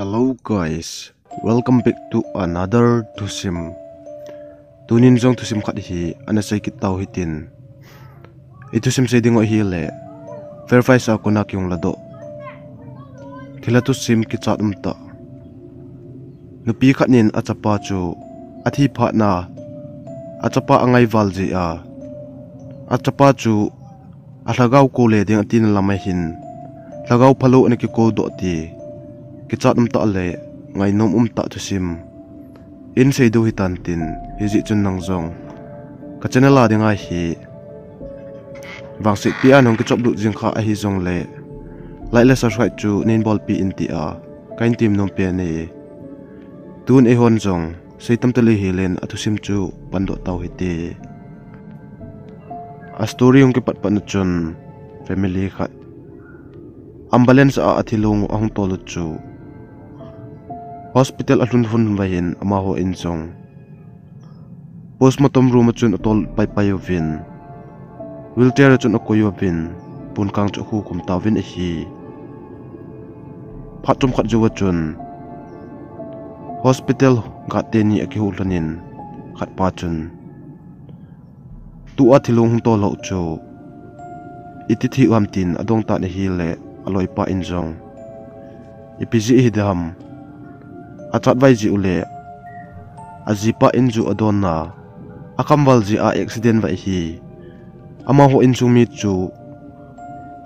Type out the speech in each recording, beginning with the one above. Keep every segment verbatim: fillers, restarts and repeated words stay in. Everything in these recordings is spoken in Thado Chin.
Hello guys, welcome back to another thusim. Tunin jong thusim khat hi ana sei kit tau hitin. I thusim sei ding u ahile, Fairprice a kona kihung ladoh thilha thusim kichat umtah. Nupi khat nin achapa chu athi phat na, achapa angai val jeh a, achapa chu alhagao kou le ding atina lam ahin, lhagao phalou ana kikou doh ti kichat umtah le ngainom umtah thusim in sei diu hitan tin, hijeh chun nang jong ka channel a dinga hi vangsetpi a nahung kichop lut jing kha ahi jongle, like le subscribe chu neibolpi in tia kahin temnom pen e. Tun eihon jong sei tam tah le hilen athusim chu pandoh tau hite. A story hung kipat pat na chun family khat ambulance a athilong ahung tol u chu hospital alhun lhun uva hin amaho in jong postmortem room a chun atol pai pai uvin, wheelchair a chun akoi uvin, punkang chu akhukhum tauvin ahi. Phat chomkhat jouva chun hospital guard teni akihu lhonin, khatpa chun, tua thilong hung tol ho chu iti thi u ham tin adong tan ahile, aloipa in jong, ipi jeh hidem, achatvai jeh u le ajipa in ju adon na, akhamval jeh a accident vai ahi. Amaho insung mi chu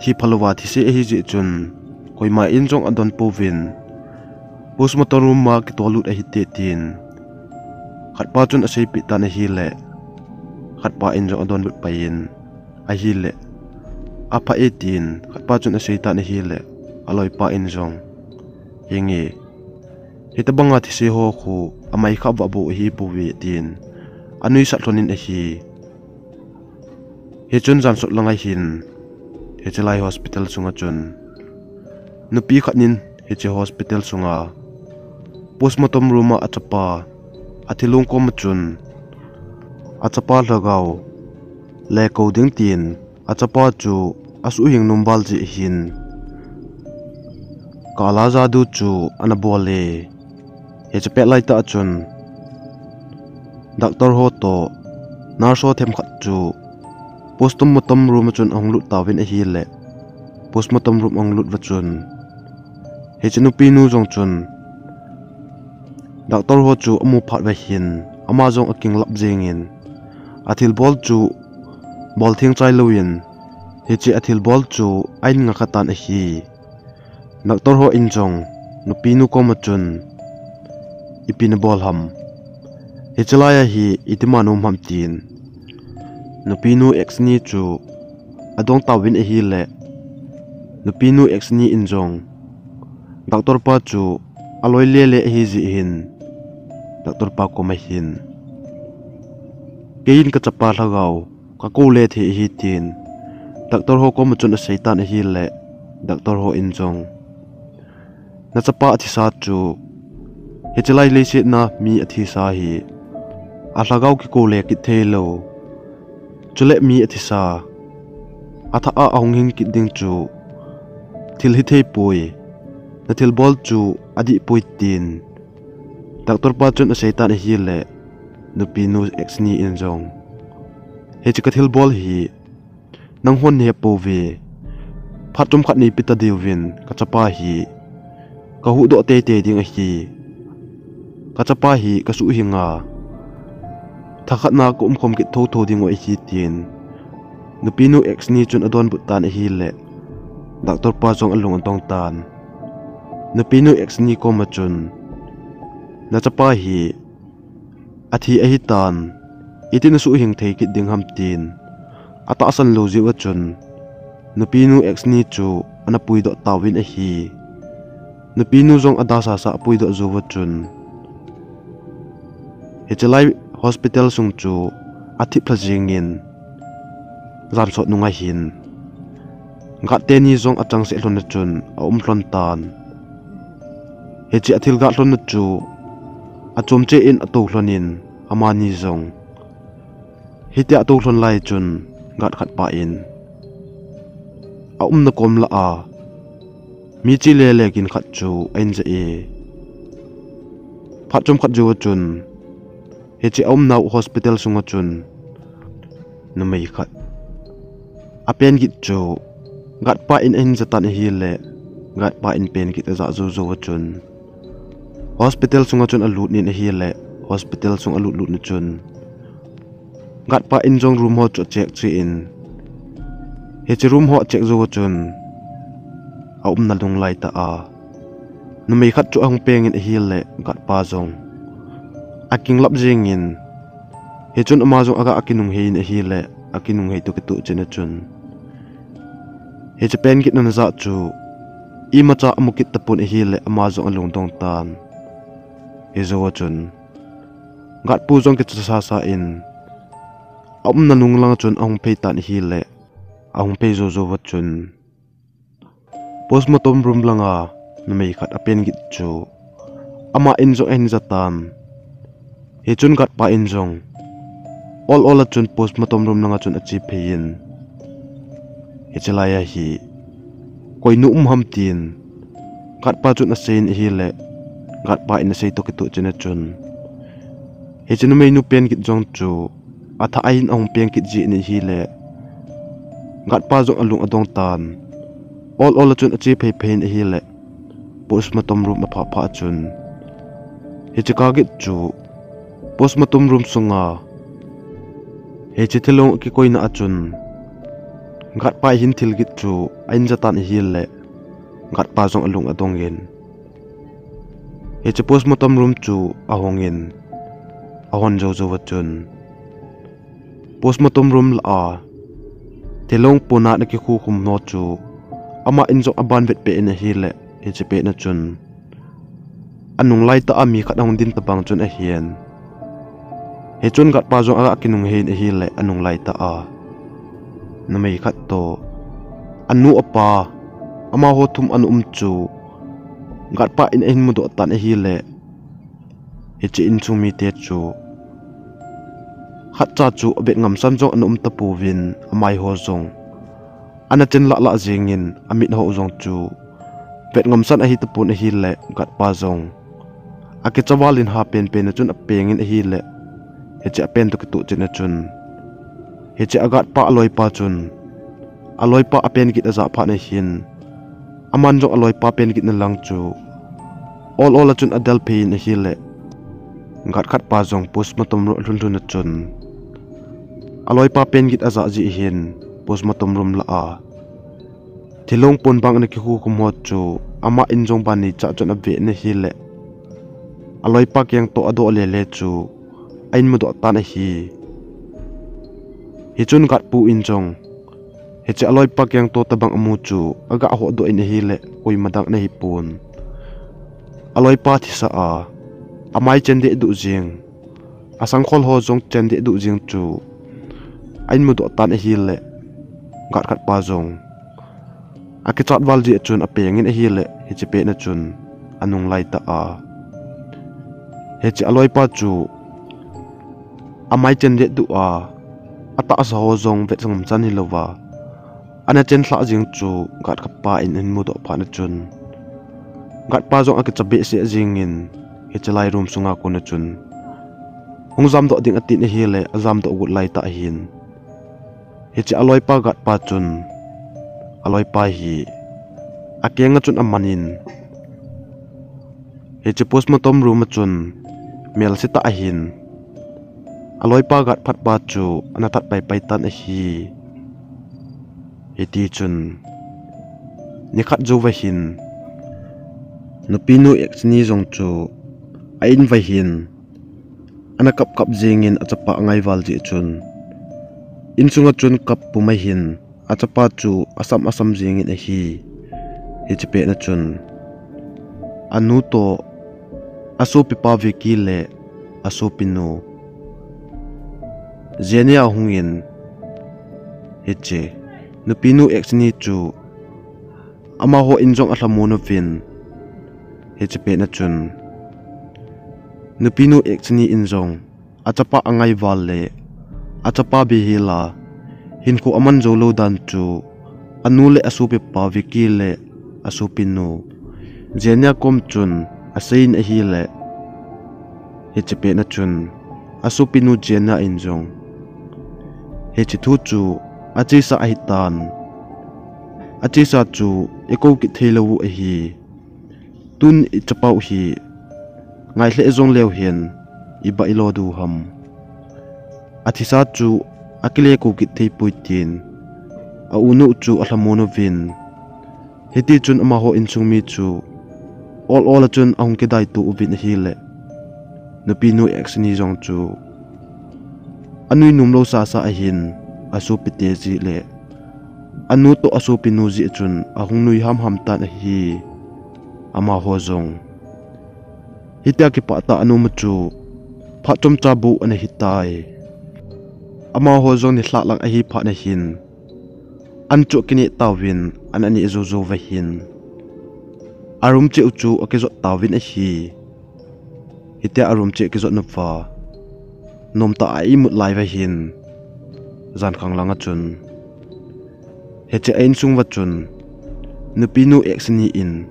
thi phalouva thise ahi jeh chun koima in jong adon pouvin, postmortem room a kitol lut ahite tin khatpa chun aseipeh tan ahile, khatpa in jong adonbut pai in, ahile, apha e tin khatpa chun asei tan ahile, aloipa in jong, henge, hitobanga thise ho khu amai kha vah bou ahipouve tin anuisat lhonin ahi. Hichun jan sot langa hin, hiche lai hospital sunga chun nupi khat nin hiche hospital sunga postmortem room a achapa athilong koma chun, achapa lhagao lekou ding tin achapa chu asuhhing nom val jeh hin, kala jadu chu ana bol e. Hiche pet laitah chun doctor ho toh nurse ho themkhat chu postmortem room a chun ahung lut tauvin ahile, postmortem room ahung lut uva chun hiche nupinu jong chun doctor ho chu amu phat uva hin ama jong akinglap jengin, athilbol chu bol theng chai louvin, hiche athilbol chu ahin ngah kha tan ahi. Doctor ho in jong nupinu koma chun, ipi nabol ham, hiche laiya hi itima naum ham tin nupinu ex ni chu adong tauvin ahile, nupinu ex ni in jong doctor pa chu aloi lele ahi jeh hin, doctor pa koma hin, keiin kachapa lhagao kakou le thei ahi tin doctor ho koma chun asei tan ahile, doctor ho in jong, nachapa athisa chu, hiche lai leiset a mi athisa hi alhagao kikou le kit theilou, chule mi athisa athah a ahung hing kit ding chu thil hithei poi, nathilbol chu adih poi tin doctor pa chun asei tan ahile, nupinu ex ni in jong, hiche kathilbol hi nanghon nahe pouve, phat chomkhat neipe tadiuvin kachapa hi kahuhdoh teitei ding ahi. Kachapa hi kasuhhinga, thakhat a kaumkhom kit thouthou dingu ahi tin nupinu ex ni chun adonbut tan ahile, doctor pa jong alung adong tan. Nupinu ex ni koma chun, nachapa hi athi ahitan, iti nasuhhing thei kit ding ham tin atahsan lou jeh uva chun, nupinu ex ni chu ana puidoh tauvin ahi. Nupinu jong adasasa apuidoh jou uva chun, hiche lai hospital sung chu athiplha jengin, jan sot nunga hin guard teni jong achangseh lhonna chun aum lhon tan. Hiche athilgah lhonna chu achom cheh in atou lhonin, amani jong hitia atou lhon lai chun guard khatpa in aumna kom lah a mi che lele gin khat chu ahin jah e. phat chomkhat jou a chun, hiche aumnau hospital sunga chun numei khat apen git chu guard pa in ahin jatan ahile, guard pa in pen git aja jou jou a chun hospital sunga chun alut in ahile, hospital sung alut lut na chun guard pa in jong room ho chu acheck cheh in, hiche room ho acheck jou a chun aumna lung laitah a numei khat chu ahung peng in ahile, guard pa jong akinglap jeng in, hichun ama jong aga akinunghei in ahile, akinunghei toh kitoh cheh na chun hiche pen git ana jah chu imacha amu kit tapon ahile, ama jong alungdong tan. Hijou a chun guard pu jong kicha sasa in aumna nung langa chun ahung phei tan ahile, ahung phei jou jou a chun postmortem room langa numei khat apen git chu ama in jong ahin jatan. Hichun guard pa in jong ol ol a chun postmortem room langa chun ache phei in, hiche lai a hi koinu um ham tin guard pa chun asei in ahile, guard pa in asei toh kitoh cheh na chun hiche numeinu pen git jong chu athah a hin ahung peng kit jin ahile, guard pa jong alung adong tan. Ol ol a chun ache phei phei in ahile, postmortem room aphah phah a chun hiche kagit chu postmortem room sunga hiche thilong akikoina a chun guard pa hin thil git chu ahin jatan ahile, guard pa jong alung adong in, hiche postmortem room chu ahong in, ahon jou jou a chun postmortem room lah a thilong pona ana kikhukhum ho chu ama in jong aban vet peh in ahile, hiche pet na chun anung laitah a mi khat ahung din tabang chun ahin, hichun guard pa jong aga kinunghei in ahile, anung laitah a numei khat toh anu apa, amaho thum ana um chu guard pa in ahin mudoh tan ahile, hiche insung mite chu khatcha chu avet ngamsan jong ana um tapouvin, amai ho jong ana chen lah lah jeng in, amit ho jong chu vet ngamsan ahi tapon ahile, guard pa jong akicha val in ha pen pen a chun apeng in ahile, hiche apen toh kitoh cheh na chun hiche a guard pa aloipa chun aloipa apen git ajah phat na hin, aman jong aloipa pen git na lang chu ol ol a chun adel phei in ahile, guard khat pa jong postmortem room alhun lhun a chun aloipa pen git ajah jeh hin postmortem room lah a thilong pon bang ana kikhukhum ho chu ama in jong ban neicha chun ave in ahile, aloipa keng toh adoh lele chu ahin mudoh tan ahi. Hichun guard pu in jong hiche aloipa keng toh tabang amu chu aga hodoh in ahile, koima dang ana hipon, aloipa thisah a amai chen dehduh jeng, asangkhol ho jong chen dehduh jeng chu ahin mudoh tan ahile, guard khat pa jong akichat val jeh a chun apeng in ahile, hiche pet na chun anung laitah a hiche aloipa chu amai chen dehduh a, atahsa ho jong vet ngamsan hilouva ana chen lhah jeng chu guard khat pa in ahin mudoh phat na chun guard pa jong akicha behseh jeng in, hiche lai room sunga kon a chun hung jamdoh ding atin ahile, ajamdoh got laitah hin hiche aloipa guard pa chun aloipa hi akeng a chun aman in, hiche postmortem room a chun melse tah ahin, aloipa guard phat pa chu ana that pai pai tan ahi. Hiti chun nikhat jouva hin nupinu X ni jong chu a-in uva hin ana kap kap jeng in, achapa angai val jeh chun insunga chun kap pum ahin, achapa chu asam asam jeng in ahi. Hiche pet na chun anu toh asopipa Vicky le asopinu Jenny ahung in, hiche nupinu X ni chu amaho in jong alhamon uvin, hiche pet na chun nupinu X ni in jong achapa angai val le achapa bihela hinkho aman jou lou dan chu anu le asopipa Vicky le asopinu Jenny a kom chun asei in ahile, Hiche pet na chun, asopinu Jenna in jong hiche thu chu achesa ahitan. Achesa chu eikou kit thei lou u ahi. Tun ichapau hi ngailheh jong leu hen, iba ilo diu ham. Athisa chu akile kou kit thei poi tin, aunu chu alhamon uvin. Hiti chun amaho insung mi chu ol ol a chun ahung kidai to uvin ahile, nupinu Aksini jong chu anui nom lou sasa ahin, asopi te jeh le anu toh asopinu jeh chun ahung nui hamham tan ahi. Amaho jong hitia kipah tah a ana um u chu phat chomcha bou ana hitai. Amaho jong nilhah lang ahi phat na hin, an chu akineh tauvin, an aneh jou jou uva hin, aroom cheh u chu akijot tauvin ahi. Hitia aroom cheh akijot nauva, nomtah a imut lai uva hin, jankhang langa chun hiche a insung uva chun nupinu Aksini in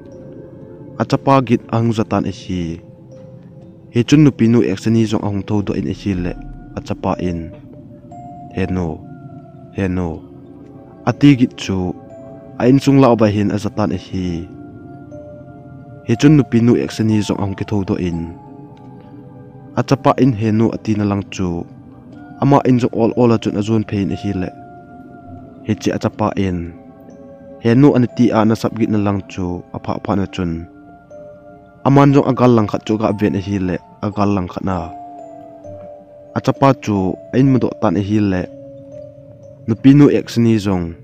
achapa git ahung jatan ahi. Hichun nupinu Aksini jong ahung thoudoh in ahile, achapa in, "He nu, he nu," ati git chu a insung lah uva hin ajatan ahi. Hichun nupinu Aksini jong ahung kithoudoh in, achapa in "He nu," ati na lang chu, ama in jong ol ol a chun ajon phei in ahile, hiche achapa in "He nu," ana ti a ana sap git na lang chu aphah phat na chun, aman jong agal langkhat chu aga ven ahile, agal langkhat na achapa chu a in mudoh tan ahile, nupinu Aksini jong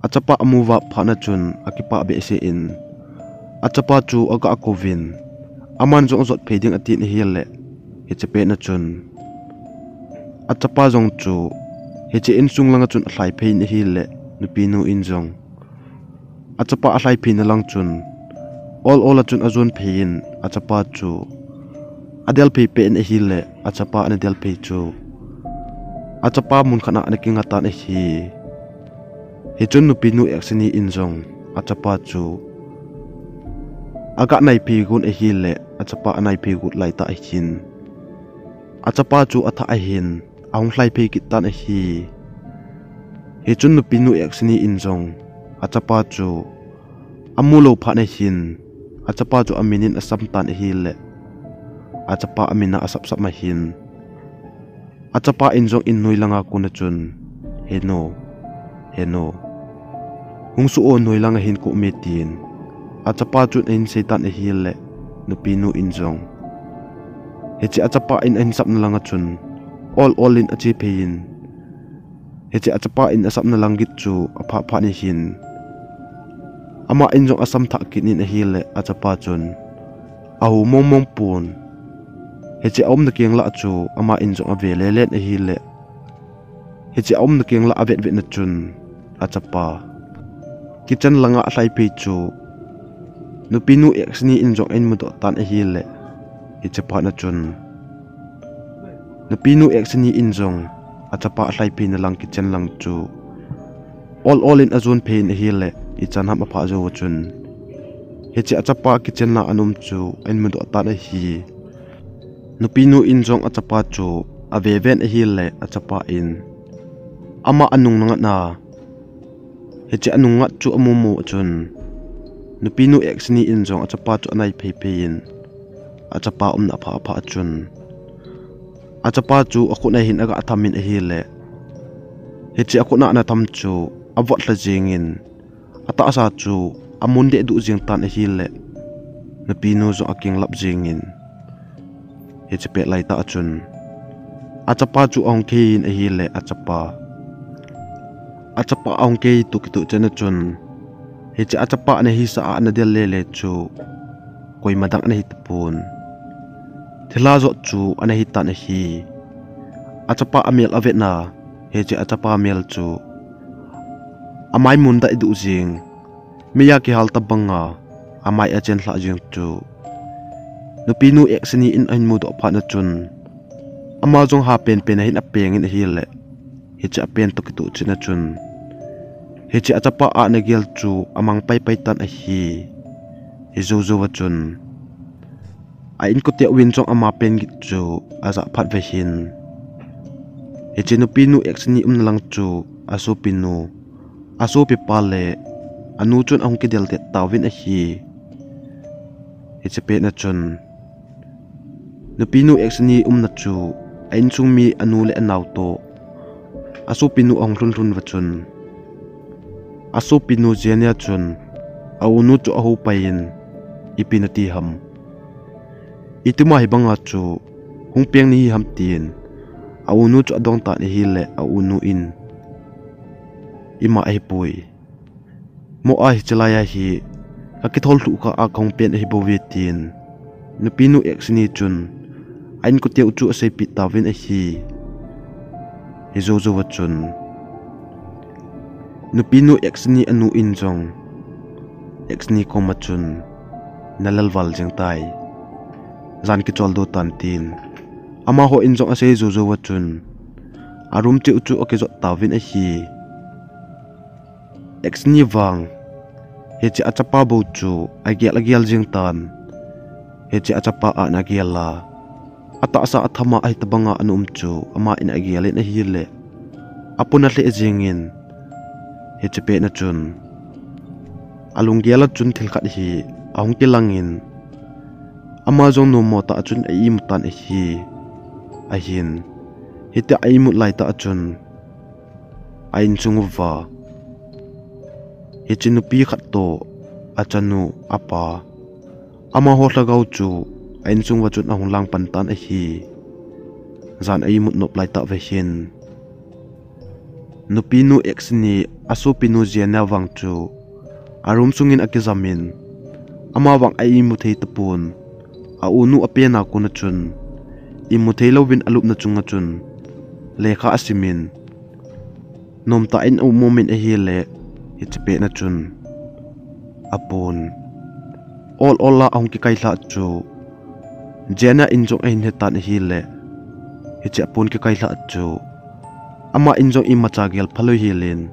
achapa amu uva phat na chun akipah behseh in, achapa chu aga kouvin, aman jong ajot phei ding atin ahile, hiche pet na chun achapa jong chu hiche insung langa chun alhai phei in ahile, nupinu in jong achapa alhai phei na lang chun ol ol a chun ajon phei in, achapa chu adel phei peh in ahile, achapa ana del phei chu achapa mun khat na ana kinga tan ahi. Hichun nupinu Aksini in jong achapa chu aga nai phei got ahile, achapa anai phei got laitah ahin, achapa chu athah ahin, ahung lhai phei kit tan ahi. Hichun nupinu Aksini in jong achapa chu amu lou phat na hin, achapa chu amin in asam tan ahile, achapa amin a asap sap ma hin, achapa in jong in noi langa kon a chun, "He nu, he nu, hung suh o, noi langa hin kou me," tin achapa chun ahin sei tan ahile, nupinu in jong hiche achapa in ahin sap na langa chun ol ol in ache phei in, hiche achapa in asap na lang git chu aphah phat na hin, ama in jong asam thah kit in ahile, achapa chun ahu mong mong pon. Hiche aum na keng lah chu ama in jong ave le len ahile, hiche aum na keng lah avet vet na chun achapa kitchen langa alhai phei chu nupinu Aksini in jong ahin mudoh tan ahile, hiche phat na chun nupinu Aksini in jong achapa alhai phei na lang kitchen lang chu ol ol in ajon phei in ahile, ichan ham aphah jou a chun hiche achapa kitchen na ana um chu ahin mudoh tan ahi. Nupinu in jong achapa chu ave ven ahile, achapa in ama anung na ngat na, hiche anung ngat chu amu mu a chun nupinu Aksini in jong achapa chu anai phei phei in, achapa umna aphah aphah a chun achapa chu akhut na hin aga tham in ahile, hiche akhut na ana tham chu avot lha jeng in, atahsa chu amun deh duh jeng tan ahile, nupinu jong akinglap jeng in, hiche pet laitah a chun achapa chu ahung khei in ahile, achapa, achapa ahung khei toh kitoh chan a chun, hiche achapa ana hisah a ana del le le chu koima dang ana hi tapon, thilha jot chu ana hi tan ahi. Achapa amel avet na, hiche achapa mel chu amai mun dai duh jeng, meiya kihal tabang a amai achen lhah jeng chu nupinu Aksini in ahin mudoh phat na chun, ama jong ha pen pen ahin apeng in ahile, hiche apen toh kitoh chan a chun hiche achapa a ana gel chu amang pai pai tan ahi. Hijou jou a chun A inkote uvin jong ama pen git chu ajah phat ve hin, hiche nupi nu X ni umna lang chu asopi nu, asopi pa le anu chun ahung kidel det tauvin ahi. Hiche pet na chun nupi nu X ni umna chu a insung mi anu le anao toh asopi nu ahung lhun lhun va chun, asopi nu Jania chun a unu chu ahou pai in, ipi nati ham, itima hibanga chu hung peng nahi ham tin a unu chu adong tan ahile a unu in, ima ahipoi, mo a hiche lai a hi kakithol lhuh kha a kahung pen ahibouve tin nupi nu X ni chun a inkote u chu aseipeh tauvin ahi. Hijou jou a chun nupi nu X ni anu in jong X ni koma chun, nalel val jeng tai, jan kichol do tan tin amaho in jong asei jou jou a chun a room cheh u chu akijot tauvin ahi. X ni vang hiche achapa bou chu agel agel jeng tan, hiche achapa ana agel a, atahsa athama ahitabanga ana um chu ama in agel in ahile apun alheh jeng in, hiche pet na chun alunggel a chun thil khat hi ahung kilang in, ama jong nommo tah a chun a imut tan ahi. Ahin, hitia a imut lai tah a chun a insung uva hiche nupi khat toh achanu, apa, amaho lhagao chu a insung uva chun ahung lang pan tan ahi. Jan a imut nop lai tah ve hin nupi nu X ni asopi nu Jania vang chu a room sungin akijam in, ama vang a imu thei tapon, a unu apen a kon a chun imu thei louvin alupna chunga chun lekha asim in, nomtah in aum um in ahile, hiche pet na chun apon ol ol a ahung kikailhah chu Jania in jong ahin hetan ahile, hiche apon kikailhah chu ama in jong imacha gel phalou hel in,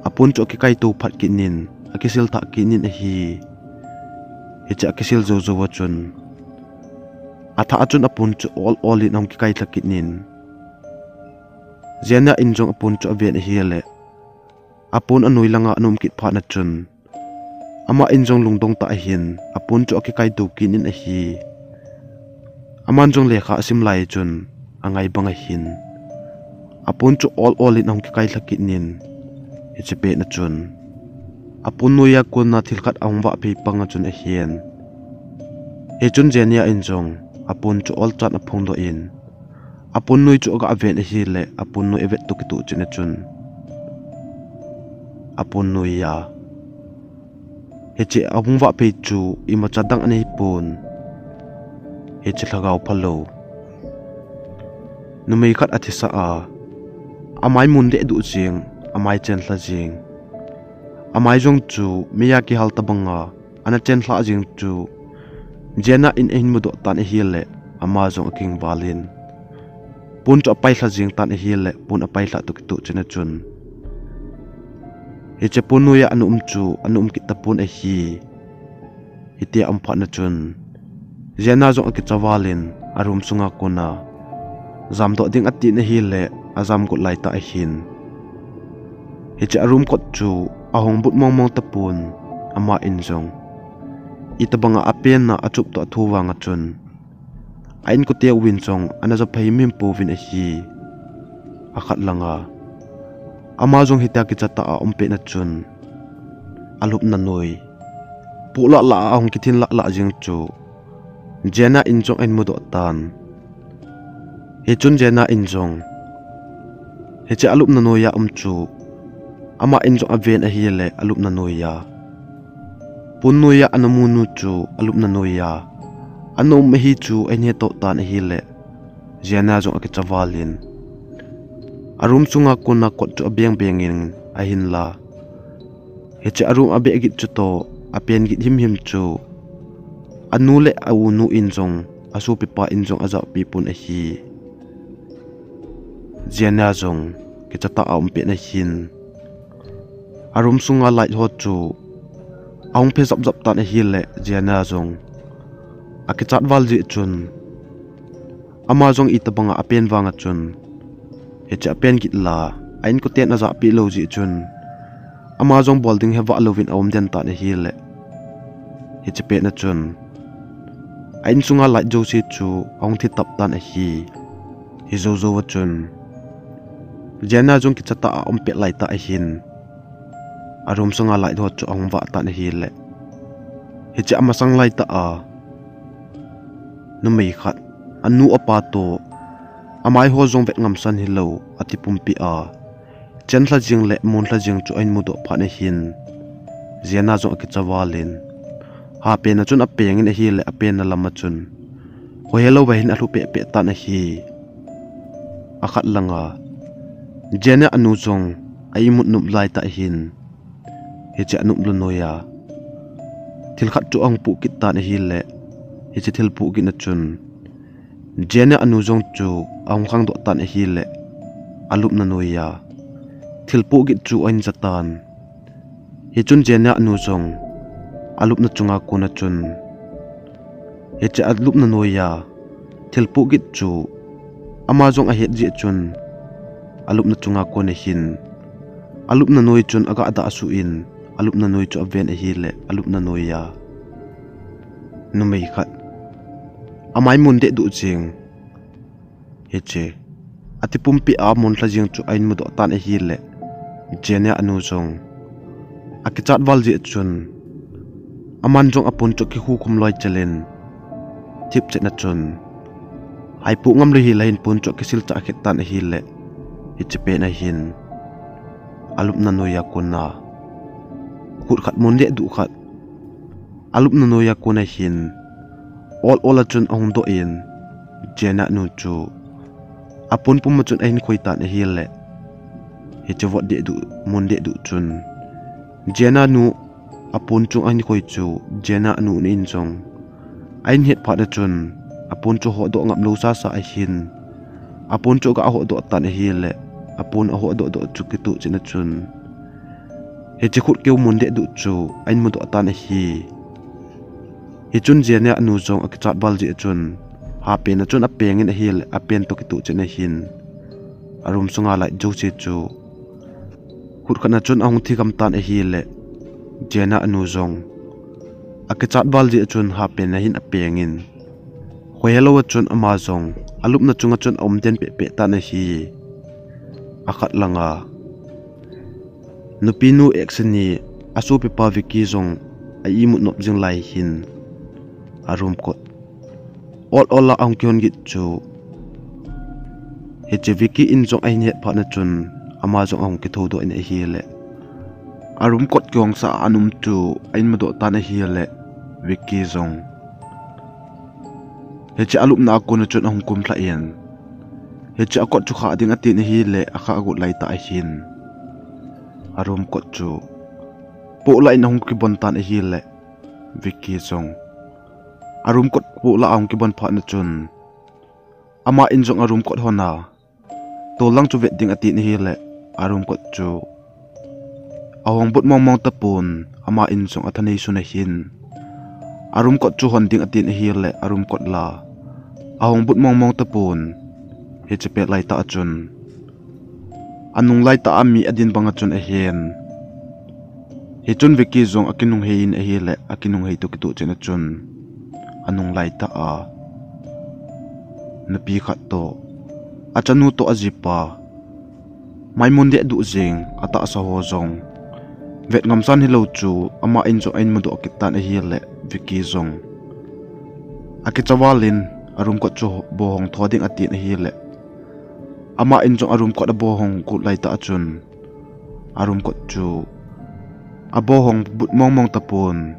apon chu akikaito phat kit in, akisil thah kit in ahi. Hiche akisil jou jou a chun athah a chun apon chu ol ol in ahung kikailha kit in, Jania in jong apon chu aven ahile, apon anoi langa ana um kit phat na chun ama in jong lungdong tah ahin apon chu akikaito kit in ahi. Aman jong lekha asim lai chun angai bang ahin, apon chu ol ol in ahung kikailha kit in, hiche pet na chun apon noiya kona thil khat ahung vahphei pang a chun ahin, hichun Jania in jong apon chu olchan aphongdoh in, apon noi chu aga ven ahile, apon noi avet toh kitoh cheh na chun apon noiya hiche ahung vahphei chu imacha dang ana hipon, hiche lhagao phalou numei khat athisah a, amai mun dehduh jeng, amai chenlha jeng, amai jong chu meiya kihal tabanga ana chenlhah jeng chu Jania in ahin mudoh tan ahile, ama jong akingval in pon chu apailha jeng tan ahile, pon apailhah toh kitoh cheh na chun hiche pon noiya ana um chu ana um kit tapon ahi. Hitia aum phat na chun Jania jong akicha val in a room sunga kona jamdoh ding atin ahile, ajam got lai tah ahin, hiche a room kot chu ahong but mong mong tapon, ama in jong itobanga apenna achup toh athu vanga chun a inkote uvin jong ana ja phei mim pouvin ahi. Akhat langa ama jong hitia kicha tah a um pet na chun alupna noi poh lah lah a ahung kithin lah lah jeng chu Jania in jong ahin mudoh tan. Hichun Jania in jong hiche alupna noiya um chu ama in jong aven ahile, alupna noiya pon noiya ana mu nu chu alupna noiya ana um ahi chu ahin hetoh tan ahile, Jania jong akicha val in a room sunga kona kot chu abeng beng in ahinla, hiche a room abeh git chutoh apen git himhim chu anu le a unu in jong, asopipa in jong ajahpeh pon ahi. Jania jong kicha tah a um pet na hin, a room sunga light ho chu ahung phe jap jap tan ahile, Jania jong akichat val jeh chun, ama jong itobanga apen vanga chun, hiche apen kit la, a inkoten ajahpeh lou jeh chun, ama jong bol ding hevah louvin aum den tan ahile, hiche pet na chun, a insunga light jouse chu ahung thi tap tan ahi. Hijoujou a chun, Jenna jong kichatah a aum pet laitah ahin, a room sunga light ho chu ahung vah tan ahile, hiche amasang laitah a, numei khat, anu apa toh, amai ho jong vet ngamsan hilou, ati pumpi a, chenlha jeng le munlha jeng chu ahin mudoh phat ahin, Jenna jong akicha valin, hapen a chun apengin ahile apen na lam a chun, khohelouva hin alhu pehpeh tan ahi. Akhat langa, Jenna anu jong a imut nop laitah ahin, hiche anop lou noiya, thil khat chu ahung poh kit tan ahile, hiche thil poh kit na chun, Jenna anu jong chu ahung khangdoh tan ahile, alupna noiya, thil poh kit chu ahin ja tan. Hichun Jenna anu jong, alupna chunga kona chun, hiche alupna noiya, thil poh kit chu, ama jong ahet jeh chun, alupna chunga kona hin, alupna noi chun aga dah suh in, alupna noi chu aven ahile, alupna noiya, numei khat, amai mun dehduh jeng, hiche, ati pumpi a munlha jeng chu ahin mudoh tan ahile, Jenna anu jong, akichat val jeh chun, aman jong apon chu akikhukhum loi chelin, thipchet na chun, haipoh ngam lou hile hin pon chu akisil chah khet tan ahile, hiche pet na hin, alupna noiya kona, khut khat mun dehduh khat, alupna noiya kona hin, ol ol a chun ahung doh in, Jenna nu chu, apon pum a chun ahin khoi tan ahile, hiche vot dehduh, mun dehduh chun, Jenna nu, apon chung ahin khoi chu, Jenna nu in jong, ahin het phat na chun, apon chu hodoh ngap lou sasa ahin, apon chu aga hodoh tan ahile, apon ahodoh doh chu kitoh chet na chun, hiche khut keu mun dehduh chu ahin mudoh tan ahi. Hichun Jenna nu jong akichat val jeh chun, hapen a chun apengin ahile, apen toh kitoh chet na hin, a room sunga light jouse chu, khut khat na chun ahung thi gam tan ahile, Jenna nu jong, akichat val jeh chun hapen a hin apengin, khohelou a chun ama jong, alupna chunga chun aum den pehpeh tan ahi. Akhat langa, nupinu Aksini, asopipa Vicky jong, a imut nop jing lai hin, a room kot, ol ol a ahung kihon kit chu, hiche Vicky in jong ahin het phat na chun, ama jong ahung kithoudoh in ahile, a room kot kihong sa a anum chu ahin mudoh tan ahile, Vicky jong, hiche alupna a kona chun ahung kumlha in, hiche akot chu khah ding atin ahile, akhah agot laitah ahin, a room kot chu pohlah in ahung kibon tan ahile, Vicky jong, a room kot pohlah ahung kibon phat na chun, ama in jong a room kot hon a, tollang chu vet ding atin ahile, a room kot chu, ahong but mongmong tapon, ama in jong athanei sun ahin, a room kot chu hon ding atin ahile, a room kot la, ahong but mongmong tapon, hiche pet laitah a chun, anung laitah a mi adin banga chun ahen. Hichun Vicky jong akinunghei in ahile, akinunghei toh kitoh chet na chun, anung laitah a, nupi khat toh, achanu toh ajipa, maimun dehduh jeng, atahsa ho jong, vet ngamsan hilou chu, ama in jong ahin mudoh kit tan ahile, Vicky jong, akicha val in, a room kot chu bohong tho ding atin ahile, ama in jong a room kot abohong got laitah a chun, a room kot chu, abohong but mongmong tapon.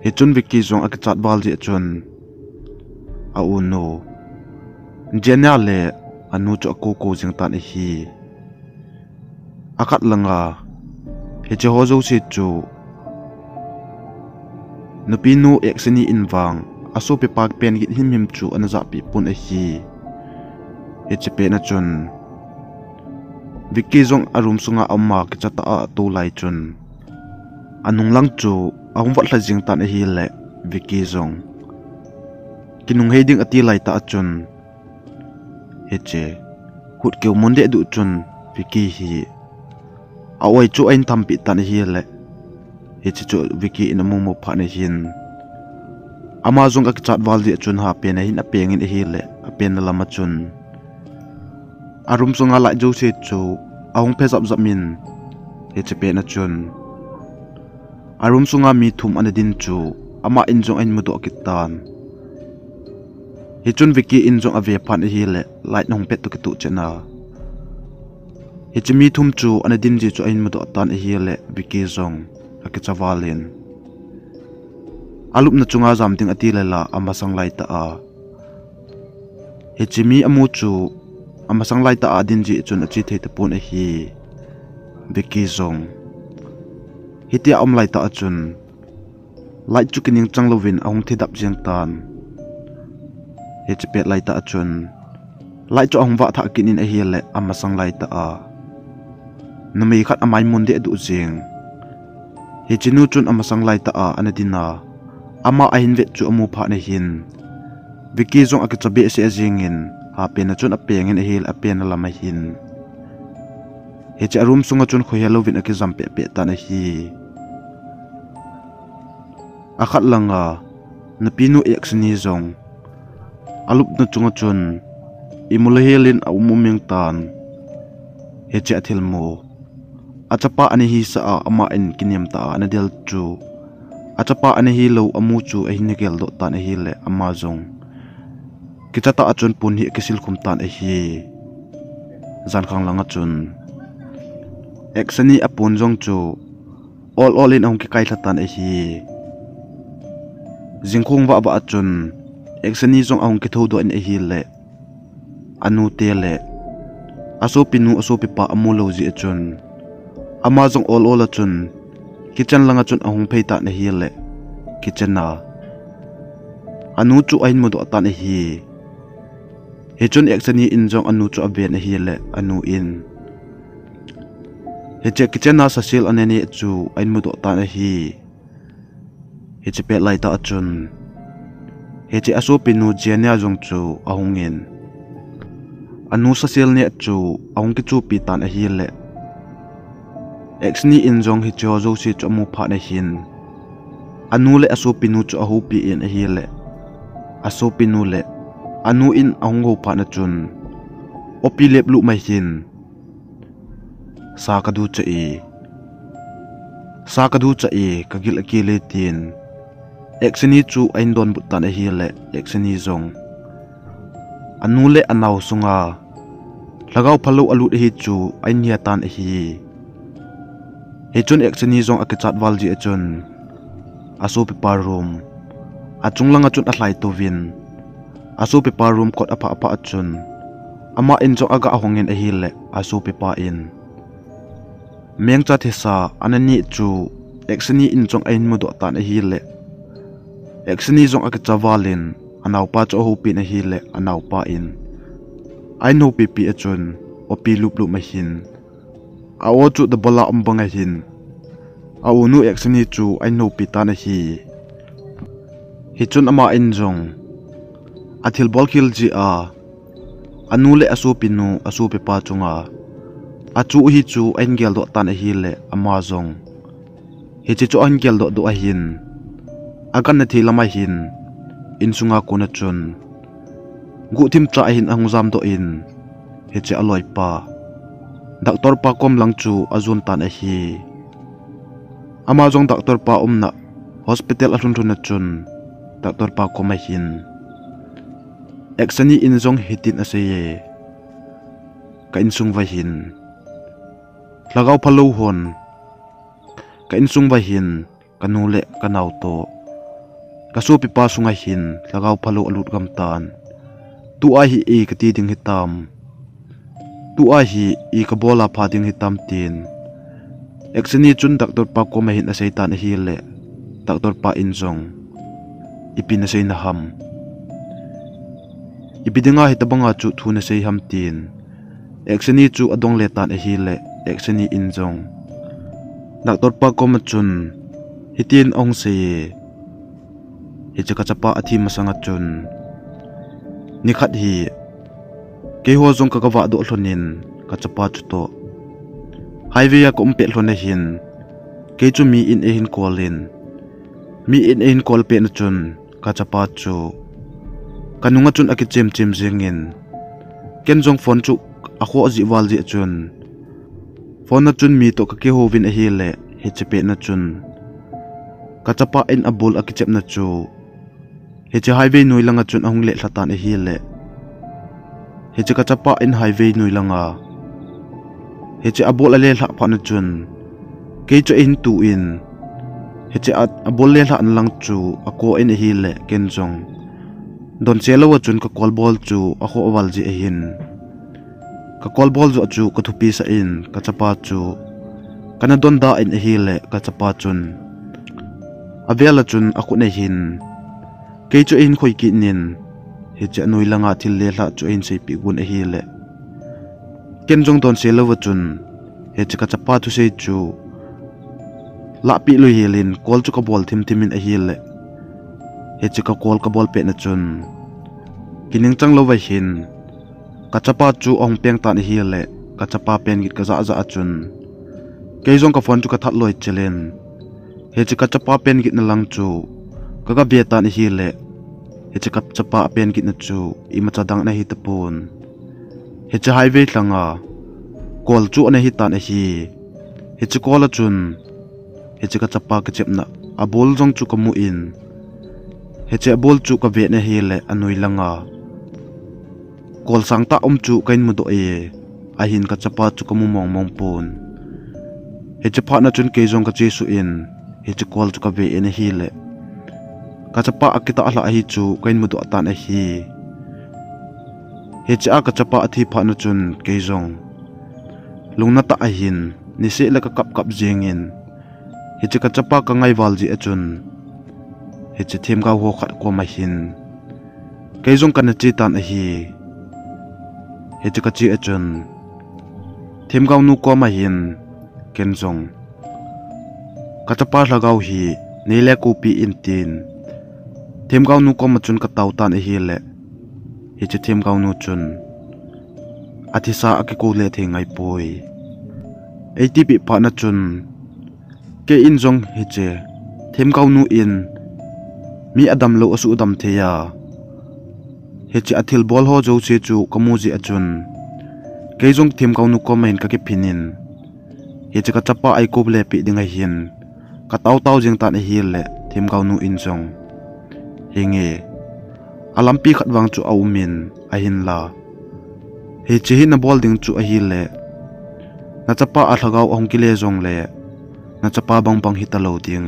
Hichun Vicky jong akichat val jeh chun, a unu, Jenna le anu chu akoukou jing tan ahi. Akhat langa, hiche ho jouse chu, nupinu Aksini in vang, asopipa pen gin himhim chu ana jahpeh pon ahi. Hiche pet na chun, Vicky jong a room sunga aum a kichatah a atou lai chun, anung lang chu ahung vot lha jing tan ahile, Vicky jong, kinunghei ding ati laitah a chun, hiche, hut keu mun deh duh chun, Vicky hi, a-oi chu ahin thampeh tan ahile, hiche chu Vicky in amu mu phat nahin, ama jong akichat val jeh chun hapen ahin apengin ahile, apen na lam a chun, a room sunga light jouse chu ahung phe jap jap in, hiche pet na chun, a room sunga mi thum ana din chu, ama in jong ahin mudoh kit tan. Hichun Vicky in jong ave phat ahile, light ahung pet toh kitoh chet na, hiche mi thum chu ana din ji chu ahin mudoh tan ahile, Vicky jong akicha val in, alupna chunga jam ding ati le la amasang laitah a, hiche mi amu chu amasang laitah a adin ji chun ache thei tapon ahi. Vicky jong hitia aum laitah a chun, light chu kiningchang louvin ahung thidap jeng tan. Hiche pet laitah a chun, light chu ahung vah thah kit in ahile, amasang laitah a, numei khat amai mun deh duh jeng, hiche nu chun amasang laitah a ana din a, ama ahin vet chu amu phat nahin, Vicky jong akicha behseh jengin, hapen a chun apengin ahile, apen na lam ahin, hiche a room sunga chun khohel louvin akijam peh peh tan ahi. Akhat langa, nupinu Exeni jong, alupna chunga chun, imu le hel in aum um jeng tan. Hiche athilmu, achapa ana hisah a, ama in kinem tah a ana del chu, achapa ana hilou amu chu ahin geldoh tan ahile, ama jong kicha tah a chun pon hi akisil khum tan ahi. Jankhang langa chun, Exeni apon jong chu ol ol in ahung kikailha tan ahi. Jingkhung vah vah a chun, Exeni jong ahung kithoudoh in ahile, anute le asopinu asopipa amu lou jeh a chun, ama jong ol ol a chun, kitchen langa chun ahung phei tan ahile, kitchen a, anu chu ahin mudoh tan ahi. Hichun Exeni in jong anu chu aven ahile, anu in, hiche kitchen a sasel ana neh chu ahin mudoh tan ahi. Hiche pet laitah a chun, hiche asopinu Jenia jong chu ahungin, anu sasel neh chu ahung kichopi tan ahile, Exeni in jong hicheho jouse chu amu phat nahin, anu le asopinu chu ahoupi in ahile, asopinu le anu in ahung hou phat na chun, opi leplup mai hin, sa kaducha e, sa kaducha e, kagil akile tin, Exeni chu ahin donbut tan ahile, Exeni jong, anu le anao sunga lhagao phalou alut ahi chu ahin he tan ahi. Hichun Exeni jong akichat val jeh a chun, asopipa room, achung langa chun alhai touvin, asopipa room kot aphah aphah a chun, ama in jong aga hongin ahile, asopipa in, mengcha thisa ana neh chu, Exeni in jong ahin mudoh tan ahile, Exeni jong akicha val in, anaopa chu ahoupi in ahile, anaopa in, ahin houpipi a chun, opi luplup mai hin, a-o chu double a um bang ahin, a-unu Exeni chu ahin houpi tan ahi. Hichun ama in jong, athilbol khel jeh a, anu le asopinu, asopipa chunga, achu hi chu ahin geldoh tan ahile, ama jong, hiche chu ahin geldoh doh ahin, aganna thei lam ahin, insunga kona chun, guhthim cha ahin ahung jamdoh in, hiche aloipa, doctor pa kom lang chu ajon tan ahi. Ama jong doctor pa umna hospital alhun lhun a chun, doctor pa kom ahin, Exeni in jong hitin aseiye, ka insung uva hin lhagao phalou hon, ka insung uva hin kanu le kanao toh, kasopipa sunga hin lhagao phalou alut gam tan. Tua hi i kati ding hitam, tua hi i kabol a pha ding hitam tin, Exeni chun doctor pa koma hin asei tan ahile, doctor pa in jong, ipi nasei na ham, ipi dinga hitobanga chu thu nasei ham tin, Exeni chu adongle tan ahile, Exeni in jong, doctor pa koma chun, hitin ahung seiye, hiche kachapa athi masanga chun, Nikhat hi keiho jong ka, ka vah doh lhonin ka chapa chutoh highway a ka um pet lhon ahin, kei chu mi in eihin call in, mi in eihin call pet na chun ka chapa chu ka nunga chun akichem chem jingin, ken jong phone chu akhoh jeh val jeh chun phone na chun mi toh ka kihouvin ahile, hiche pet na chun ka chapa in abul akichepna chu hiche highway noi langa chun ahung lelha tan ahile, hiche ka chapa in highway noi langa hiche abul alelhah phat na chun kei chu eihin tu in, hiche a, abul lelhah na lang chu akou in ahile, ken jong donse lou a chun ka call bol chu akhoh val jeh ahin, ka call bol joh chu ka thupi sah in ka chapa chu kana don da in ahile, ka chapa chun avel a chun akhut na hin kei chu eihin khoi kit in, hiche anoi langa thil lelhah chu eihin seipeh gon ahile, ken jong donse lou a chun hiche ka chapa thusei chu lahpeh lou helin call chu ka bol thim thim in ahile, hiche ka call ka bol pet na chun kiningchang lou a hin ka chapa chu ahung peng tan ahile, ka chapa pen git ka jah jah a chun kei jong ka phone chu ka that loi chel in, hiche ka chapa pen git na lang chu ka, ka ve tan ahile, hiche ka chapa pen git na chu imacha dang ana hi tapon, hiche highway langa call chu ana hi tan ahi. Hiche call a chun hiche ka chapa kichepna abul jong chu ka mu in, hiche abul chu ka ve na hile, anoi langa call sangtah um chu kahin mudoh e, ahin ka chapa chu ka mu mong mong pon. Hiche phat na chun kei jong ka chesuh in, hiche call chu ka ve in ahile, ka chapa akitah lhah ahi chu kahin mudoh tan ahi. Hiche a ka chapa athi phat na chun kei jong lungna tah ahin, niseh le ka kap kap jingin, hiche ka chapa ka ngai val jeh a chun hiche themgao ho khat kom ahin kei jong kana che tan ahi. Hiche ka che a chun themgao nu kom ahin ken jong ka chapa lhagao hi nei le koupi in tin, themgao nu kom a chun ka tao tan ahile, hiche themgao nu chun athisa akikou le thei ngai poi. Eiti peh phat na chun kei in jong hiche themgao nu in mi adam lou asuhdam thei a, hiche athil bol ho jouse chu ka mu jeh a chun kei jong themgao nu kom a hin ka kiphin in, hiche ka chapa eikou le peh ding ahin ka tao tao jing tan ahile, themgao nu in jong, henge, alampi khat vang chu aum in, ahinla hiche hi nabol ding chu ahile, na chapa a lhagao ahung kile jongle, na chapa bang bang hita lou ding,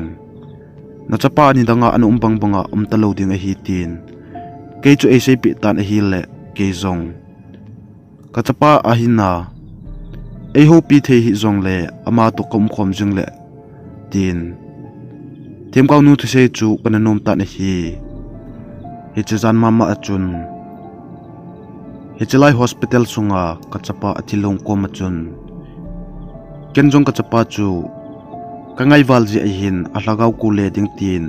na chapa nidang a ana um bang bang a um ta lou ding ahi tin, kei chu eiseipeh tan ahile, kei jong ka chapa ahin a eihoupi thei hih jongle ama toh ka um khom jing le, tin themgao nu thusei chu kana nom tan ahi. Hiche jan mama a chun hiche lai hospital sunga ka chapa athilong kom a chun ken jong ka chapa chu ka ngai val jeh ahin alhagao kou le ding tin,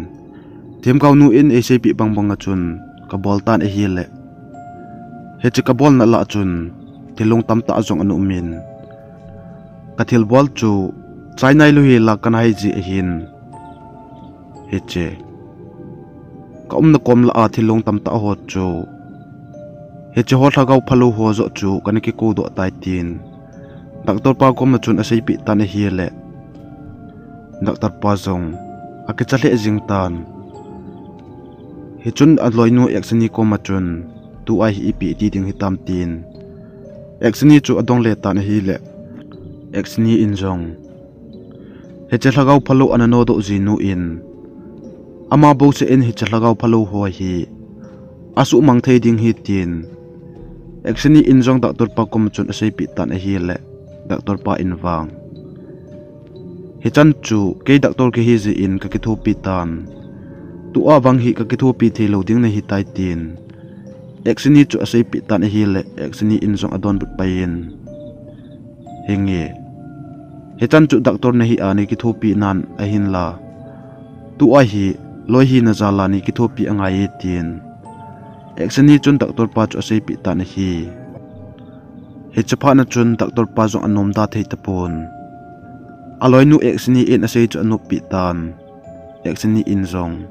themgao nu in eiseipeh bang bang a chun ka bol tan ahile, hiche ka bolna lah a chun thilong tamtah jong ana um in, ka thil bol chu chainai lou hel a kana hai jeh ahin, hiche ka umna kom lah a thilong tamtah ho chu hiche ho lhagao phalou ho joh chu kana kikou doh tai tin, doctor pa kom a chun aseipeh tan ahile, doctor pa jong akicha lheh jing tan. Hichun aloinu X-ray kom a chun, tua hi ipi ti ding hitam tin, X-ray chu adong le tan ahile, X-ray in jong hiche lhagao phalou ana nodoh jinu in, ama bouseh in hiche lhagao phalou ho hi asuhmang thei ding hi tin, X-ray in jong doctor pa kom a chun aseipeh tan ahile, doctor pa in vang, hichan chu kei doctor kahi jeh in ka kithopi tan, tua vang hi ka kithopi thei lou ding nahi tai tin, X-ray chu aseipeh tan ahile, X-ray in jong adonbut pai in, henge, hichan chu doctor nahi a nei kithopi nan ahinla, tua hi loi hina jal a nei kithopi angai e tin, Aksini chun doctor pa chu aseipeh tan ahi. Hiche phat na chun doctor pa jong anomda thei tapon. Aloinu Aksini in asei chu anoppeh tan. Aksini in jong,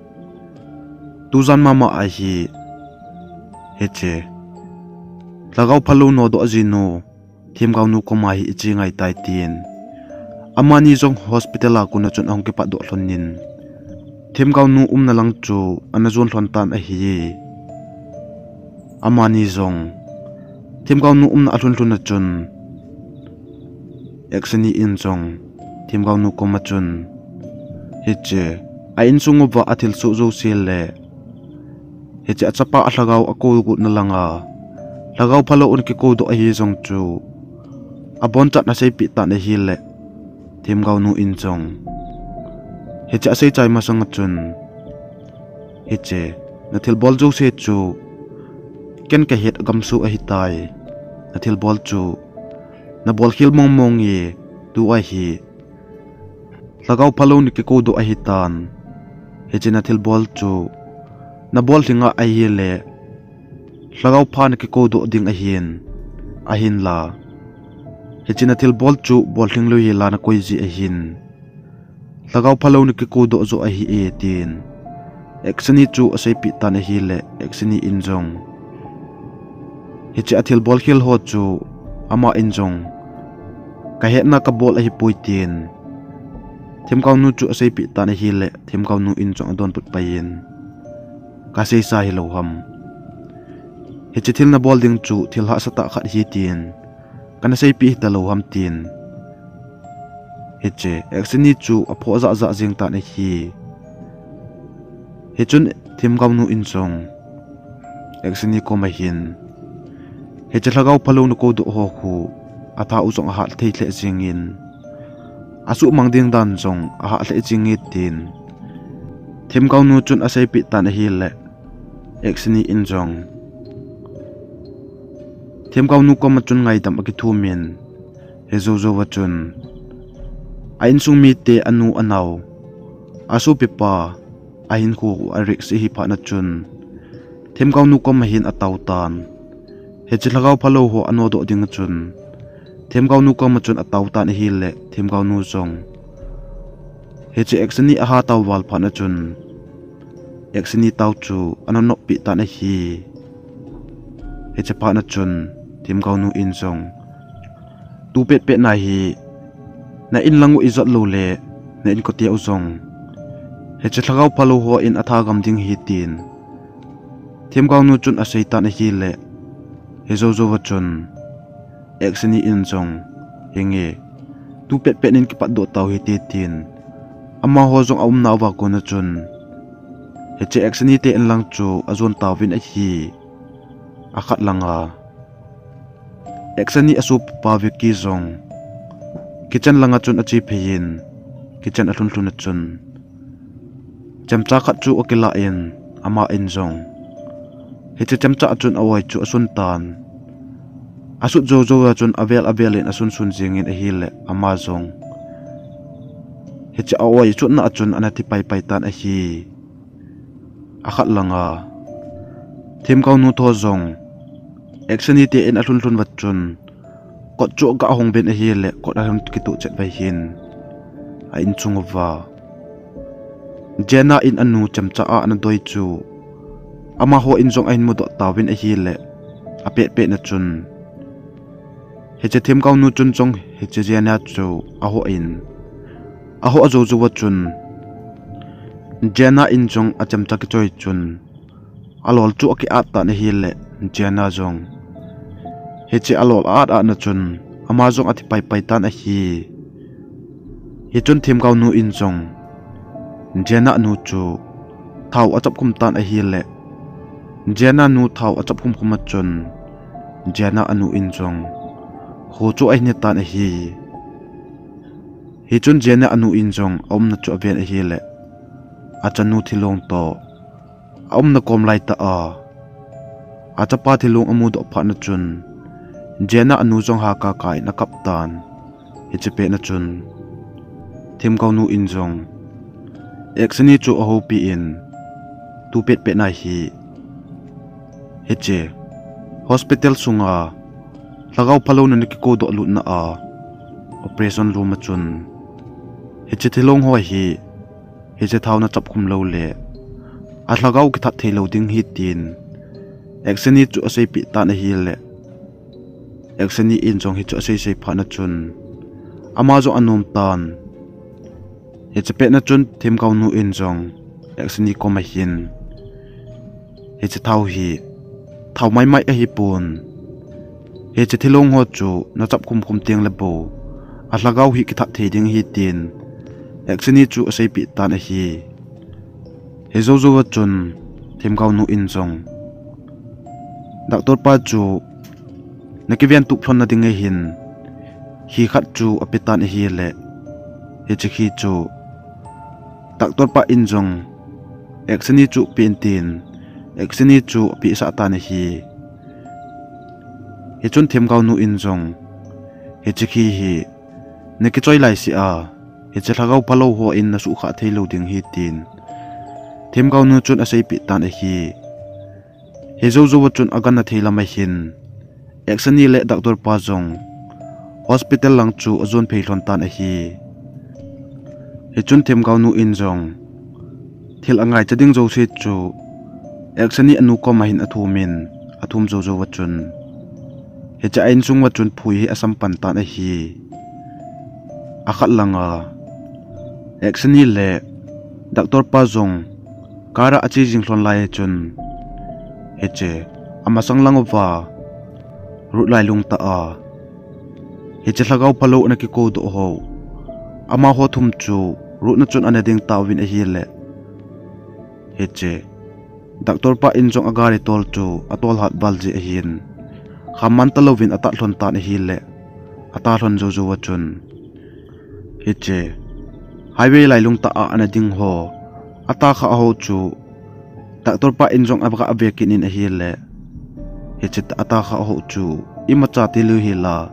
tujan mama ahi, hiche lhagao phalou nodoh jinu themgaonu koma hi iche ngai tai, tin amani jong hospital a kona chun ahung kipatdoh lhonin, themgaonu umna lang chu ana jon lhon tan ahi. Amani jong themgaonu umna alhun lhun a chun, Aksini in jong themgaonu koma chun, hiche a insung uva athilsoh jouse le hiche achapa alhagao akou got na langa lhagao phalou ana kikou doh ahi jong chu abonchan aseipeh tan ahile, themgaonu in jong hiche asei chai masang a chun, hiche nathilbol jouse chu ken kahet gamsu ahitai. Nathilbol chu nabol khel mong mong e, tua hi lhagao phalou nakikou doh ahitan. Hiche nathilbol chu nabol lhing a ahile lhagao pha nakikou doh ding ahin, ahinla hiche nathilbol chu bol lhing lou hela nakoi ji ahin, lhagao phalou nakikou doh joh ahi e, tin Aksini chu aseipeh tan ahile, Aksini in jong hiche athilbol khel ho chu ama in jong kahetna kabol ahipoi, tin themgaonu chu aseipeh tan ahile, themgaonu in jong adonbut pai in, kaseisa hilou ham? Hiche thil nabol ding chu thil hahsatah khat hi, tin kana seipeh hita lou ham, tin hiche Aksini chu aphoh jah jah jeng tan ahi. Hichun themgaonu in jong Aksini koma hin, hiche lhagao phalou nakou doh ho khu atha u jong ahah thei lheh jengin, asuhmang ding dan jong ahah lheh jeng e, tin themgaonu chun aseipeh tan ahile, Aksini in jong themgaonu koma chun ngaidam akithumin, hijou jouva chun a insung mite, anu anao, asopipa ahinkho u arisk ahi phat na chun, themgaonu koma hin atao tan. Hiche lhagao phalou ho anodoh ding a chun themgaonu koma chun atao tan ahile, themgaonu jong hiche Aksini aha tao val phat na chun Aksini tao chu ana noppeh tan ahi. Hiche phat na chun themgaonu in jong, tu petpet na hi na in lang u ijot lou le na inkote u jong hiche lhagao phalou ho in atha gam ding ahi, tin themgaonu chun asei tan ahile, hijou jouva chun Aksini in jong, henge, tu petpet in kipatdoh tau hite, tin amaho jong aumna uva kona chun hiche Aksini te in lang chu ajon tauvin ahi. Akhat langa Aksini asopipa Vicky jong kitchen langa chun ache phei in, kitchen alhun lhun a chun chemcha khat chu akilah in, ama in jong hiche chemcha a chun a-oi chu asun tan. Asut jou jou a chun avel avel in asun sun jingin ahile, ama jong hiche a-oi sutna a chun ana thi pai pai tan ahi. Akhat langa themgaonu tho jong Aksini te in alhun lhun vat chun kot chu aga hong ven ahile, kot ahung kituh chet vai hin a inchung uva Jenna in anu chemcha a ana doi chu amaho in jong ahin mudoh tauvin ahile, apet pet na chun hiche themgaonu chun jong hiche Jenna chu ahoh in, ahoh jou jou a chun Jenna in jong achemcha kichoi chun alol chu aki-at tan ahile, Jenna jong hiche alol a-at at na chun ama jong athi pai pai tan ahi. Hichun themgaonu in jong Jenna nu chu thao achap khum tan ahile, Jenna nu thao achap khum khum a chun Jenna anu in jong kho chu ahin he tan ahi. Hichun Jenna anu in jong aumna chu aven ahile, achanu thilong toh aumna kom lai tah a, achapa thilong amudoh phat na chun Jenna anu jong haka ka in akap tan. Hiche pet na chun themgaonu in jong Aksini chu ahoupi in, tu pet pet na hi Hiche hospital sunga lhagao phalouna ana kikou doh lutna a operation room a chun hiche thilong ho hi hiche thao nachap khum lou le alhagao kithat thei lou ding ahi tin Aksani chu aseipeh tan ahile, Aksani in jong hichu aseisei phat na chun ama jong anom tan. Hiche pet na chun themgao nu in jong Aksani kom ahin, hiche thao hi thao maimai ahipon, hiche thilong ho chu nachap khum khum teng le bou alhagao hi kithat thei ding ahi tin Aksani chu aseipeh tan ahi. Hijou jou a chun themgao nu in jong doctor pa chu nakiven tup lhon na ding ahin khi khat chu ape tan ahile, hiche khi chu doctor pa in jong Aksani chu pen tin Aksani chu apehsah tan ahi. Hichun themgao nu in jong hiche khi hi nakichoi lai seh a, hiche lhagao phalou ho in nasuhkhah thei lou ding ahi tin themgao nu chun aseipeh tan ahi. Hijou jou a chun agangthei lam ahin Aksani le doctor pa jong hospital lang chu ajon phei lhon tan ahi. Hichun themgao nu in jong thil angaicha ding jouse chu Aksani anu kom ahin athum in, athum jou jou a chun hiche a insung a chun phui hi asam pan tan ahi. Akhat langa Aksani le doctor pa jong car a ache jing lhon lai chun hiche amasang lang uva Ruth lailung tah a hiche lhagao phalou ana kikou doh ho, amaho thum chu Ruth na chun ana ding tauvin ahile, hiche doctor pa in jong agari tol chu atol hat val jeh ahin, khamman talouvin atah lhon tan ahile, atah lhon jou jou a chun hiche highway lailung tah a ana ding ho, atah kha ho chu doctor pa in jong aga ve kit in ahile, hiche atah kha ho chu imacha tilou hel a,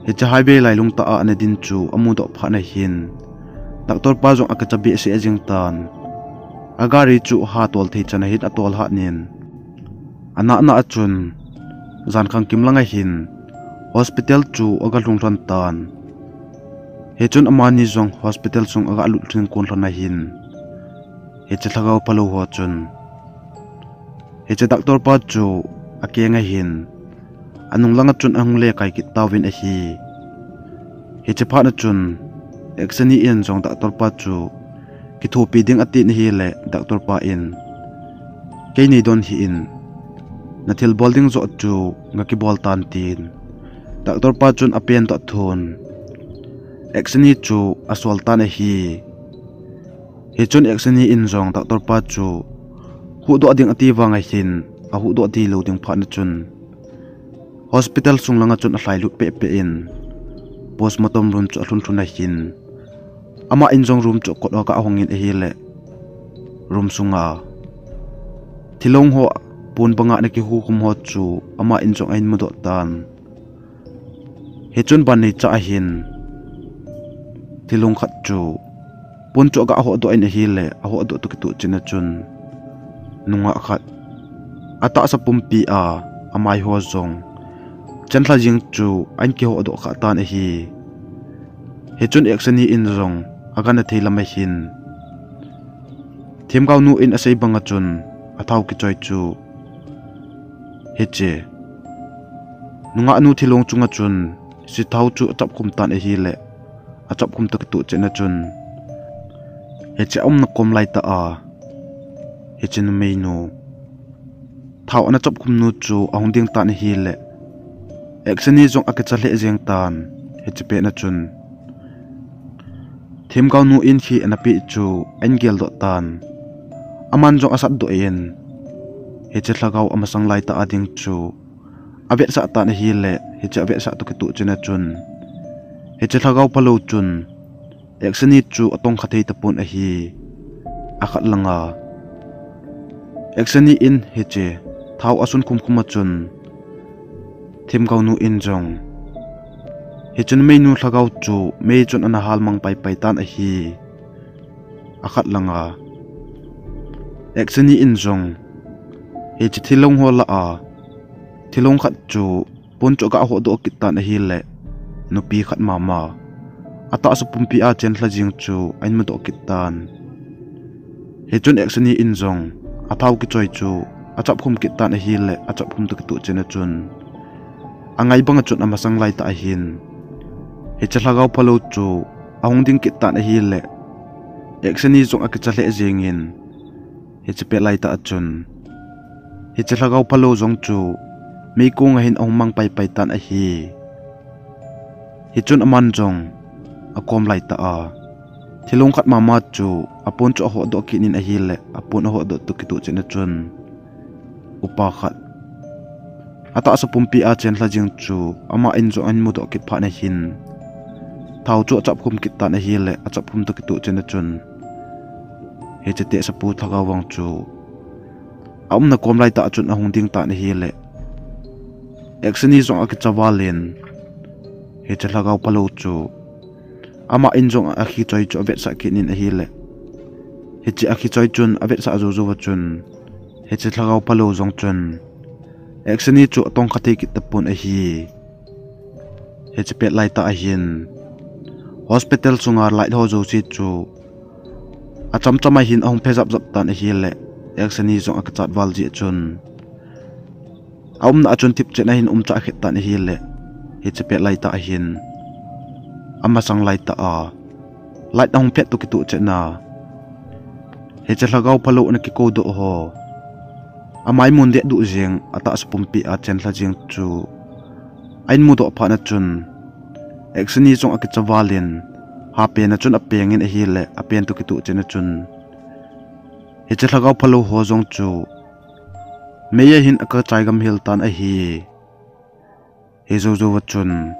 hiche highway lailung tah a ana din chu amudoh phat na hin doctor pa jong akicha behseh jeng tan. Agari chu hatol thei chan ahin atol hat in, anah nah a chun jan khangkim lang ahin hospital chu aga lhung lhon tan. Hichun amani jong hospital sung aga lut lhing kon lhon ahin, hiche lhagao phalou ho chun hiche doctor pa chu akeng ahin, anung langa chun ahung le kai kit tauvin ahi. Hiche phat na chun Aksani in jong doctor pa chu kithopi ding atin ahile, doctor pa in, "Kei nei don hih in, nathil bol ding joh chu gakibol tan," tin doctor pa chun apen doh thun Aksani chu asol tan ahi. Hichun Aksani in jong doctor pa chu huhdoh ding ati vang ahin, ahuhdoh tilou ding phat na chun hospital sung langa chun alhailut pehpeh in postmortem room chu alhun lhun ahin, ama in jong room chu kot a aga hong in ahile, room sunga thilong ho pon banga ana kihukhum ho chu ama in jong ahin mudoh tan. Hichun ban neicha ahin thilong khat chu pon chu aga hodoh in ahile, ahodoh toh kitoh cheh na chun nungah khat atahsa pumpi a amai ho jong chenlha jing chu ahin kihodoh kha tan ahi. Hichun Aksani in jong agangthei lam ahin, themgao nu in asei banga chun athao kichoi chu hiche nungah nu thilong chunga chun hiche thao chu achap khum tan ahile, achap khum toh kitoh cheh na chun hiche aumna kom lai tah a hiche numeinu thao ana chap khum nu chu ahung ding tan ahile, Aksani jong akicha lheh jeng tan. Hiche pet na chun themgao nu in khi ana peh chu ahin geldoh tan. Aman jong asatdoh in, hiche lhagao amasang lai tah a ding chu avetsah tan ahile, hiche avetsah toh kitoh cheh na chun hiche lhagao phalou chun Aksani chu atongkha thei tapon ahi. Akhat langa Aksani in hiche thao asun khum khum a chun themgao nu in jong hiche numeinu lhagao chu mei chun ana halmang paipai tan ahi. Akhat langa Aksani in jong Hiche thilong ho lah a, thilong khat chu pon chu aga hodoh kit tan ahile, nupi khat mama, atahsa pumpi a chenlha jing chu ahin mudoh kit tan. Hichun Aksani in jong athao kichoi chu achapkhum kit tan ahile, achapkhum toh kitoh chan a chun, angai banga chun amasang laitah ahin, hiche lhagao phalou chu ahung ding kit tan ahile, Aksani jong akicha lheh jengin, hiche pet laitah a chun, hiche lhagao phalou jong chu meikong a hin ahung mang paipai tan ahi. Hichun aman jong akom laitah a, thilong khat mama chu apon chu ahodoh kit in ahile, apon ahodoh toh kitoh chan a chun, upa khat, atahsa pumpi a chenlha jing chu aman jong ahin mudoh kit phat in ahin, thao chu achapkhum kit tan ahile, achapkhum toh kitoh chan a chun, hiche tehsapu lhagao vang chu aumna kom laitah a chun ahung ding tan ahile, Aksani jong akicha val in, hiche lhagao phalou chu aman jong akhichoi chu avetsah kit in ahile, hiche akhichoi chun avetsah jou jouva chun, hiche lhagao phalou jong chun Aksani chu atongkha thei kit tapon ahi. Hiche pet laitah ahin, hospital sunga light ho jouse chu achamcham a hin ahung phe japjap tan ahile, Aksani jong akichat val jeh chun, aumna a chun thipchet a hin umchah khet tan ahile, hiche pet laitah ahin, amasang laitah a, light ahung phet toh kitoh chan a, hiche lhagao phalou ana kikoudoh ho, amai mun dehduh jeng, atahsa pumpi a chenlha jeng chu ahin mudoh phat in achun, Aksani jong akicha val in, hapen a chun apeng in ahile, apen toh kitoh chan a chun, hiche lhagao phalou ho jong chu mei a hin akachai gamhel tan ahi. Hijou jouva chun,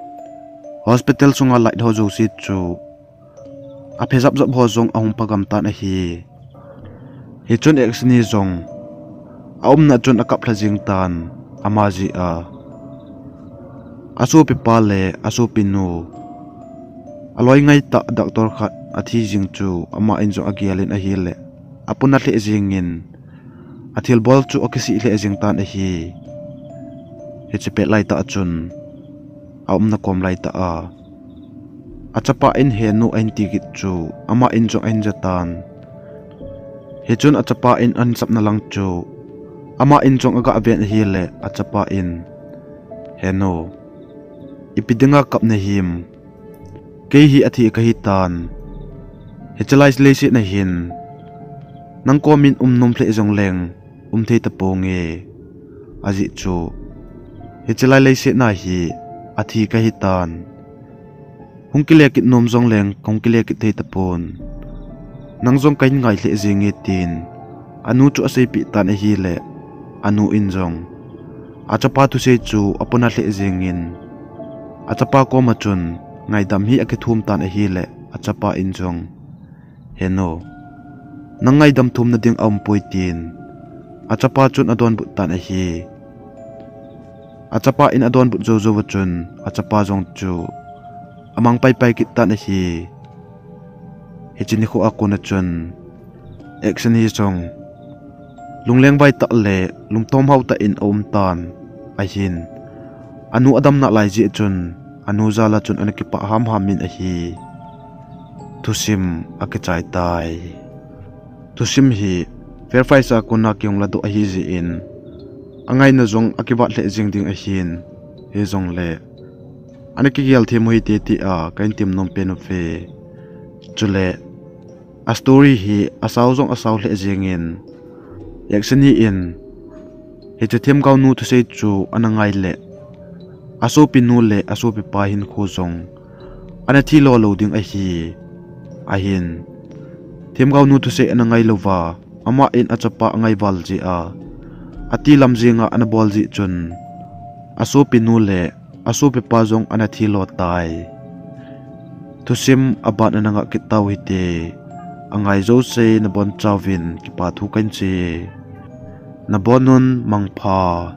hospital sunga light ho jouse chu aphe japjap ho jong ahung pha gam tan ahi. Hichun Aksani jong aumna chun akap lha jeng tan, ama jeh a, asopipa le asopinu, aloi ngaitah doctor khat athi jeng chu aman jong agel in ahile, apona lheh jengin, athilbol chu akisih lheh jeng tan ahi. Hiche pet laitah a chun, aumna kom laitah a, achapa in, "Henu," ahin ti kit chu aman jong ahin ja tan. Hichun achapa in ahin sapna lang chu aman jong aga ven ahile, achapa in, "Henu, ipi dinga kap nahim? Kei hi athi kahi tan. Hiche lai leiset a hin nang komin um nom lheh jongleng um thei taponge. Ajeh chu, hiche lai leiset a hi athi kahi tan. Hung kile kit nom jongleng kahung kile kit thei tapon. Nang jong kahin ngai lheh jenge," tin anu chu aseipeh tan ahile, anu in jong achapa thusei chu apona lheh jengin, achapa koma chun ngaidam hi akithum tan ahile, achapa in jong, "Henu, nang ngaidam thumna ding aumpoi," tin achapa chun adonbut tan ahi. Achapa in adonbut jou jouva chun achapa jong chu amang paipai kit tan ahi. Hiche nikho a kon a chun Aksani jong lungleng vai tah le lungthom hao tah in aum tan ahin, anu adam nalai jeh chun anu jal a chun ana kipah hamham in ahi. Thusim akichai tai. Thusim hi Fairfax a kona kihung ladoh ahi jeh in, angaina jong akivat lheh jeng ding ahin, hijongle ana kigel them u hite tia kahin temnom pen uve. Chule, a story hi asao jong asao lheh jengin, Aksani in hiche themgaonu thusei chu ana ngai le, asopinu le asopipa hinkho jong ana thilo lou ding ahi. Ahin, themgaonu thusei ana ngailouva, aman achapa angai val jeh a, atilam jenga ana bol jeh chun, asopinu le asopipa jong ana thilo tai. Thusim aban ana ngah kit tau hite. Angai jouse nabonchauvin kipathu kahin sei. Nabonun mangpha.